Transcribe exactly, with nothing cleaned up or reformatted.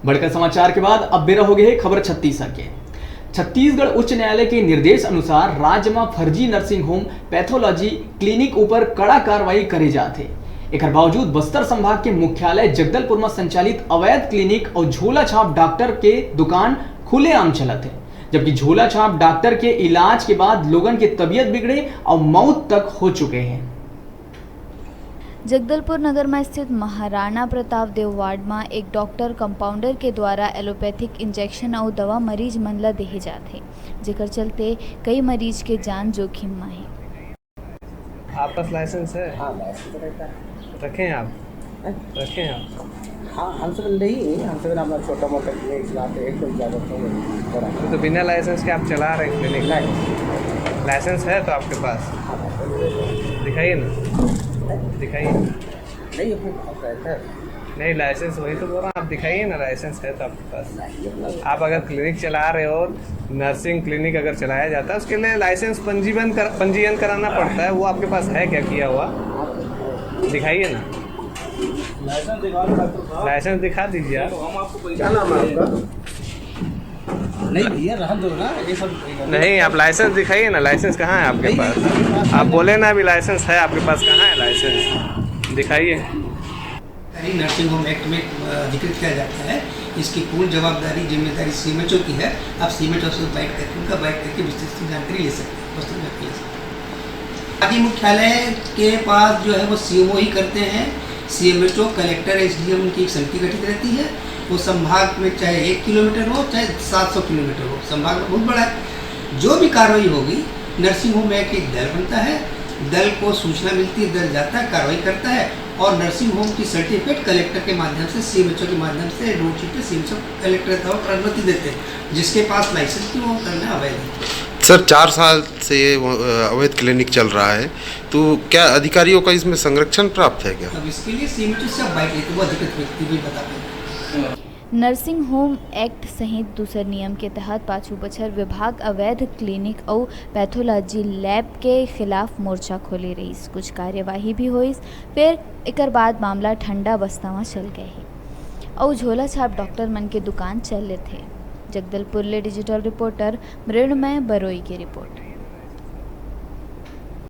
बड़का समाचार के बाद अब बेरा हो गए हे खबर छत्तीसगढ़ के। छत्तीसगढ़ उच्च न्यायालय के निर्देश अनुसार राज्य म फर्जी नर्सिंग होम, पैथोलॉजी क्लिनिक ऊपर कड़ा कार्रवाई करे जात हे। एकर बावजूद बस्तर संभाग के मुख्यालय जगदलपुर म संचालित अवैध क्लिनिक अउ झोला छाप डॉक्टर के दुकान खुलेआम चलत हे, जबकि झोला छाप डॉक्टर के इलाज के बाद लोगन के तबीयत बिगड़े अउ मौत तक हो चुके हे। जगदलपुर नगर म स्थित महाराणा प्रताप देव वार्ड म एक डॉक्टर कंपाउंडर के द्वारा एलोपैथिक इंजेक्शन अउ दवा मरीज मन ल देहे जात हे, जेकर चलते कई मरीज के जान जोखिम म हे। आपके पास लाइसेंस है? हाँ, लाइसेंस तो रहता है। रखे हैं आप? रखे हैं आप? हाँ, हमसे तो नहीं, हमसे तो अपना छोटा मोटा क्लिनिक चलाते हैं, कोई ज़्यादा तो नहीं। तो बिना लाइसेंस के आप चला रहे हैं क्लिनिक? नहीं। लाइसेंस है तो आपके पास? हाँ, लाइसेंस है। दिखाइए ना, दिखाइए। नहीं, अपने पास रहता है। नहीं, लाइसेंस वही तो बोल रहा हूँ, आप दिखाइए ना, लाइसेंस है तो आपके पास। नहीं, अपना आप अगर क्लिनिक चला रहे हो, नर्सिंग क्लिनिक अगर चलाया जाता है, उसके लिए लाइसेंस पंजीबन कर, पंजीयन कराना पड़ता है। वो आपके पास है क्या किया हुआ? दिखाइए ना, लाइसेंस दिखा दो डॉक्टर साहब। लाइसेंस दिखा दीजिए आप। तो हम आपको क्या नाम है आपका? नहीं भैया, रहन दो ना, ये सब कोई गलती नहीं, आप लाइसेंस दिखाइए ना, लाइसेंस कहाँ है आपके पास? आप बोले ना, अभी लाइसेंस है आपके पास, कहाँ है लाइसेंस? दिखाइए। सरकारी नर्सिंग होम एक्ट में अ, अधिकृत किया जाता है। इसकी पूर्ण जवाबदारी, जिम्मेदारी सीएमएचओ की है। आप सीएमएचओ से बाइट करके, उनका बाइट करके विस्तृत से जानकारी ले सकते हैं, विस्तृत जानकारी ले सकते हैं। आदि मुख्यालय के पास जो है वो सीएमओ ही करते हैं। सीएमएचओ, कलेक्टर, एसडीएम, उनकी एक समिति गठित रहती है। वो संभाग में चाहे एक किलोमीटर हो, चाहे सात सौ किलोमीटर हो, संभाग में बहुत बड़ा है। जो भी कार्रवाई होगी, नर्सिंग होम एक्ट एक दल बनता है, दल को सूचना मिलती है, दल जाता है, कार्रवाई करता है और नर्सिंग होम की सर्टिफिकेट कलेक्टर के माध्यम से, सीएमएचओ के माध्यम से एडवर्ड शीट पे सीएमएचओ कलेक्टर रहता है और अनुमति देते हैं। जिसके पास लाइसेंस नहीं, वो करना अवैध है। सर, चार साल से ये वो, अ, अवैध क्लिनिक चल रहा है, तो क्या अधिकारियों का इसमें संरक्षण प्राप्त है क्या? अब इसके लिए सीएमएचओ से आप बाइट लेके वो अधिकृत व्यक्ति भी बता पाएंगे। नर्सिंग होम एक्ट सहित दूसर नियम के तहत पाछू बछर विभाग अवैध क्लिनिक अउ पैथोलॉजी लैब के खिलाफ मोर्चा खोले रहिस। कुछ कार्यवाही भी होइस, फेर एकर बाद मामला ठंडा बस्ता म चल गए हे अउ झोला छाप डॉक्टर मन के दुकान चल लेथे। जगदलपुर ले डिजिटल रिपोर्टर मृण्मय बरोई के रिपोर्ट।